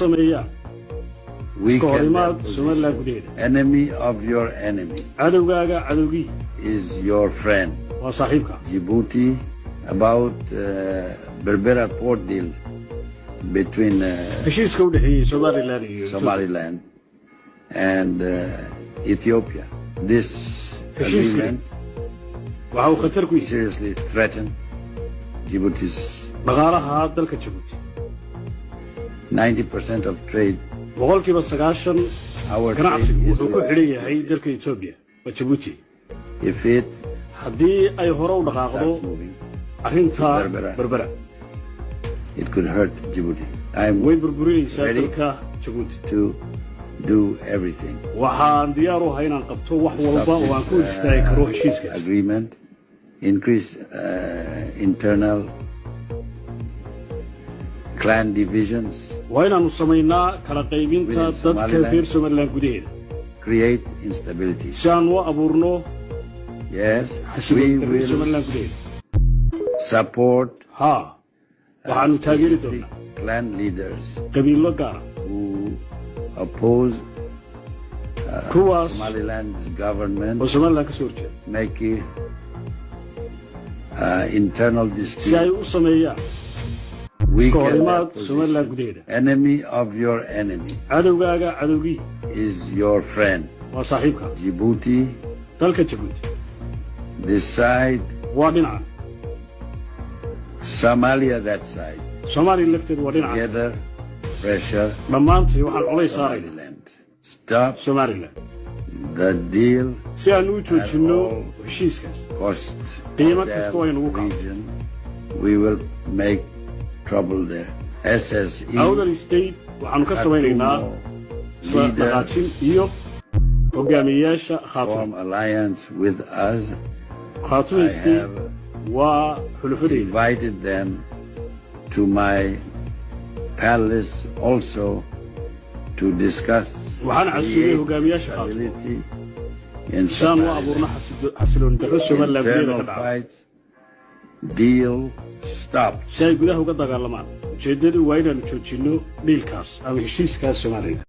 sameeyaan iska hor imaad Somaliland gudaheeda. Enemy of your enemy Cadowgaaga cadowgii is your friend. waa saaxiibka. Djibouti, about Berbera port deal between Heshiiska u dhexeeyey Somaliland iyo Ethiopia. Somaliland and Ethiopia. This Heshiiskani agreement waxa uu khatar ku yahay seriously threatened Djibouti's dhaqaalaha dalka Jabuuti. 90% of trade. 90% Our trade ganacsigu is wuxuu ku with xidhan yahay dalka Etoobiya waa Jabuuti. If it Haddii ay hore u dhaqaaqdo starts moving, arrinta Berbera. Berbera, it could hurt Djibouti. I'm way burburinaysaa ready dalka Jabuuti. to do everything. Waxaan diyaar u ahay inaan qabto wax walba oo aan ku hor istaagi karo heshiiskaas. Agreement, increase internal clan divisions, Waa inaannu samaynaa kala qaybinta within dadka Somaliland. reer Somaliland gudaheeda create instability. si aan u abuurno Yes, we xasilooni darro will Somaliland gudaheeda. support Haa, waxaannu taageeri specific doonaa clan leaders qabiilo gaara who oppose kuwaas Somaliland's government, oo Somaliland ka soo horjeeda, make internal si ay dispute, u sameeyaan iska weaken hor their imaad Somaliland position. gudaheeda. Enemy of your enemy Cadowgaaga cadowgii is your friend. waa saaxiibka. Djibouti, Dalka Jabuuti this side, waa dhinacan, Somalia that side. Soomaaliya lafteedu waa dhinacan. Together, pressure Dhammaantay waxaan colays saaraynaa Somaliland. Stop Somaliland the deal si aan u joojinno heshiiskaas cost. qiimo kasta oo ay nagu kacdo. Region, we will make trouble there. SSE, Awdal State waxaanu ka samaynaynaa isla leader dhaqaajin iyo hogaamiyeyaasha Khaatumo. form alliance with us. Khaatumo I State have waa xulufadeyda. invited them to my palace also to discuss Waxaan casuumay create hogaamiyaasha Khaatumo stability in si aan u Somaliland. abuurno xasilooni darro Somaliland gudaheeda ka Internal dhacda, fights, deal stopped. si ay gudaha uga dagaalamaan. Ujeeddadu waa inaannu joojinno deal kaas ama heshiiskaas Somaliland.